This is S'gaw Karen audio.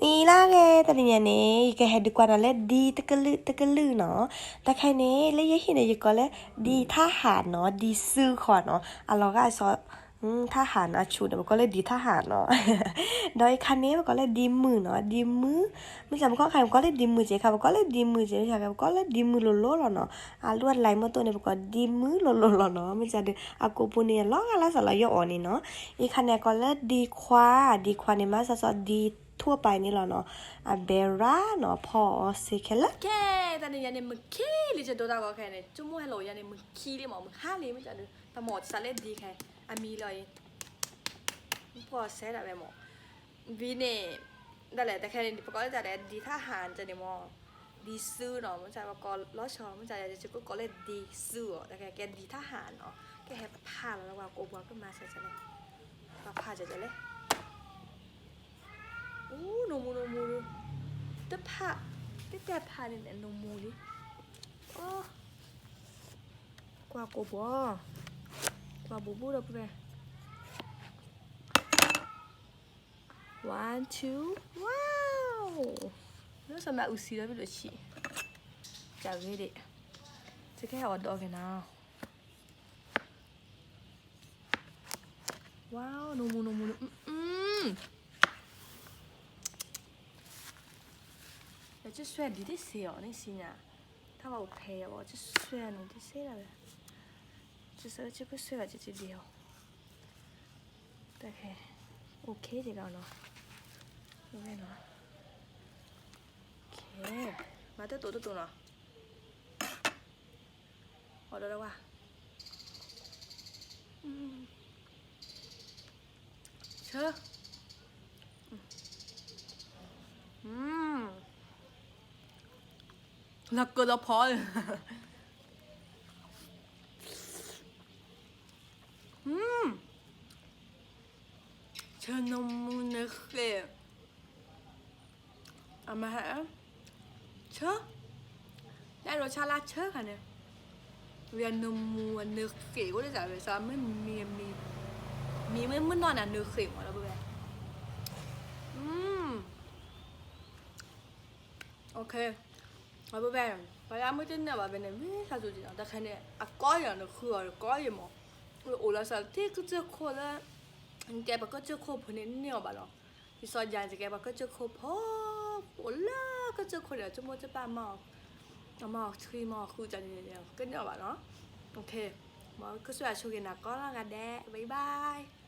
နံၤလၢအဂ့ၤ တနံၤညါန့ၣ် ယကဟဲဒုးကွၢ်နၤလၢဒံတကလုာ်တကလုာ်နီၤ. တခါန့ၣ် လၢယဟံၣ်န့ၣ် ယကိးလၢဒံထၣ်ဟးနီၤ, ဒံစုဃီနီၤ, အလီၤဂာ်စီၤ ထၣ်ဟးနီၤ, အဆူၣ်န့ၣ် ပကိးလၢဒံထၣ်ဟးနီၤ. ဒီးအခါန့ၣ် ပကိးလၢဒံမုၢ်နီၤ, ဒံမုၢ်, မ့ၢ်စ့ၢ်ပကီၢ်ခါန့ၣ် ပကိးလၢဒံမုၢ်စ့ၢ်ခါ, ပကိးလၢဒံမုၢ်စ့ၢ်, မ့ၢ်စ့ၢ်ခါ ပကိးလၢဒံမုၢ်လိၤလိၤလီၤနီၤ. အလူအလဲမ့ၢ်တိၢ်န့ၣ် ပကိးဒံမုၢ်လိၤလိၤလီၤနီၤ. မ့ၢ်စ့ၢ်ဒီး အကိာ်ပူၤန့ၣ် အလီၤဂာ်လၢစီၤလီၤယီၢ်အီၤန့ၣ်နီၤ. အံၤခါန့ၣ် အကိးလၢဒံခွါ, ဒံခွါန့ၣ် မၤစၢၤစီၤဒံ ထူၣ်အပၢ်န့ၣ်လီၤနီၤ, အဘဲရၣ်နီၤ, ဖီအီၤစ့ခဲလၢာ်. ခဲ တနံၤညါန့ၣ် မုၢ်ခံလံ ယဒိတၢ်ဂီၤခဲန့ၣ် ဆိကမိၣ်ဟဲလီၤယၤန့ၣ် မုၢ်ခံလံမး, မုၢ်ဟါလံ မ့ၢ်စ့ၢ်ဒီး တၢ်မၤအီၤစးလဲဒံခဲ အမံၤလီၤအံၤ ဖီအီၤစဲဒၣ်ဝဲမး, ဝံၤန့ၣ် ဒၣ်လဲာ်တခဲန့ၣ် ပကိးလၢတၢ်လဲၣ် ဒံထၣ်ဟးန့ၣ်မး, ဒံစုနီၤ, မ့ၢ်စ့ၢ်ပကိးလီၤဆီ မ့ၢ်စ့ၢ်ယကကိးလၢဒံစုအီၤ, တခဲကဲဒံထၣ်ဟးနီၤ, ကဲဟဲဖးလီၤလၢပှၤကိာ်ပူၤကမၤစၢၤလဲၣ်, ပှၤဖးစၢၤလဲၣ်. အိ နမူနမူဒုး, တဖး, တတဲဖးန့ၣ် နမူလံ. ကွၢ်ကိာ်ပူၤ, ကွၢ်ဘူးဘူးဒီးဖဲဖဲ one two, wow, လၢစီၤမၤအုးစံလၢပဒိၣ်ဆံး, ကဂ့ၤဒံး, တကဲအီၤဒီးက့ၤနၤ. Wow, နမူနမူန, ယကဆွဲဒံးတစ့အီၤန့ၣ်စံညါ, တၢ်ဘၣ်အိၣ်ဖဲအီၤ ကဆွဲန့ၣ်တစ့ဒၣ်ဝဲ, ကစၢကဆွဲဘၣ်ကကဒံးအီၤ, တခဲ, okay ကနီၤ, ကဲ, မၤတတိၤတတိၤနီၤ. အီၤဒီးဝဲ, ဆၢ, လၢကၢလီၤဖီ, ဆၢနမူနဃဲၢ် အမဟဲ, ဆၢ, တၢ်ဒိးဆါလၢဆၢခါန့ၣ်, ဝံၤအနမူအနဃဲၢ်အိၣ်ဒ်ဝဲ, မ့ၢ်မံ, မံမ့ၢ်မုၢ်နီၢ်န့ၣ် နဃဲၢ်မးလီၤဘၣ်ဝဲ, လီၤဘၣ်ဝဲ, ပှၤလၢအမုၢ်တန့ၢ်ဘၣ်ဖဲန့ၣ် မ့ၢ်ဆါစူၤက့ၤနီၤ, တၢ်ခဲန့ၣ် အကီယၤန့ၣ် ဃုအီၤကီယၤမး, အိၣ်လၢစးထံၣ်ကစၢၢ်ခိၣ်လၢ ကဲပှၤကစၢၢ်ခိၣ်ဖိန့ၣ် န့ၢ်အီၤဘၣ်လီၤ, ဒ်စီၤယၤန့ၣ် ကဲပှၤကစၢၢ်ခိၣ်ဖိ, အိၣ်လၢကစၢၢ်ခိၣ်န့ၣ် ဆိကမိၣ်တဘၣ်မး, အမၤအီၤဆှံမၤအီၤဃုတၢ်န့ၣ် ကန့ၢ်အီၤဘၣ်လီၤ, မ်ကစၢ်ယွၤဆိၣ်ဂ့ၤနၤကိးဂၤဒဲး, bye bye.